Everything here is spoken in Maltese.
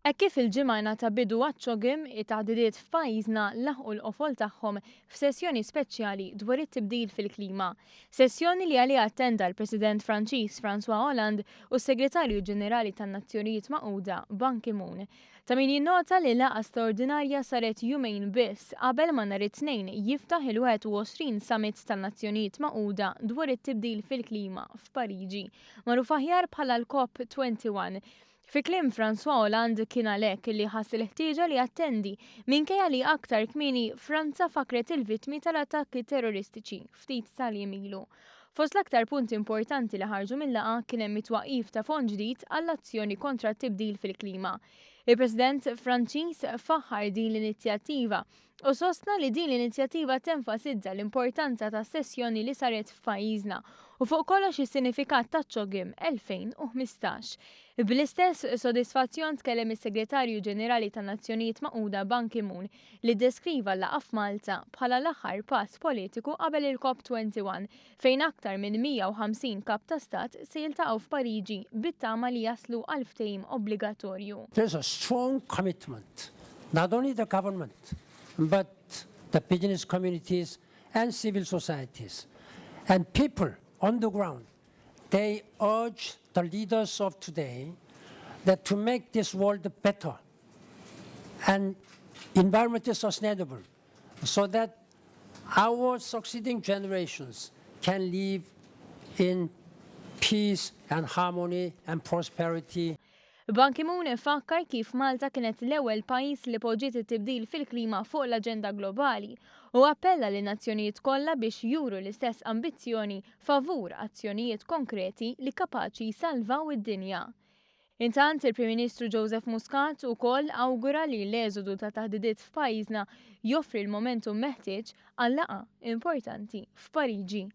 Hekk kif il-Ġimgħa ngħata bidu għaċ-CHOGM, it-taħdidiet f'pajjiżna laħqu l-qofol tagħhom f'sessjoni speċjali dwar it-tibdil fil-klima. Sessjoni li għaliha attenda l-President Franċiż François Hollande u s-Segretarju Ġenerali tan-Nazzjonijiet Magħquda Ban Ki-moon. Ta' min jinnota li laqgħa straordinarja saret jumejn biss qabel ma nhar it-Tnejn jiftaħ il-21 Summit tan-Nazzjonijiet Magħquda dwar it-tibdil fil-klima f'Pariġi, magħruf aħjar bħala l-COP 21. Fi kliem François Hollande kien għalhekk li ħass il-ħtieġa li jattendi minkejja li aktar kmieni Franza fakret il-vittmi tal-attakki terroristiċi ftit tal-jiem ilu. Fost l-aktar punti importanti li ħarġu mil-laqgħa kien hemm it-twaqqif ta' fond ġdid għall-azzjoni kontra t-tibdil fil-klima. Il-President Franċiż faħħar din l-inizjattiva u sostna li din l-inizjattiva tenfasizza l-importanza tas-sessjoni li saret f'pajjiżna u fuq kollox is-sinifikat taċ-CHOGM 2015. Bl-istess sodisfazzjon tkellem is-Segretarju Ġenerali tan-Nazzjonijiet Magħquda Ban Ki-moon li ddeskriva l-laqgħa f'Malta bħala l-aħħar pass politiku qabel il-COP 21 fejn aktar minn 150 kap ta' stat se jiltaqgħu f'Pariġi bit-tama li jaslu għal ftehim obbligatorju. There's a strong commitment, not only the government, but the business communities and civil societies and people on the ground. They urge the leaders of today that to make this world better and environmentally sustainable so that our succeeding generations can live in peace and harmony and prosperity. Ban Ki-moon fakkar kif Malta kienet l-ewwel pajjiż li poġġiet it-tibdil fil-klima fuq l-aġenda globali u appella lin-nazzjonijiet kollha biex juru l-istess ambizzjoni favur azzjonijiet konkreti li kapaċi jsalvaw id-dinja. Intant, il-Prim Ministru Joseph Muscat ukoll awgura li l-eżodu ta' taħdidiet f'pajjiżna joffri l-momentum meħtieġ għal laqgħa importanti f'Pariġi.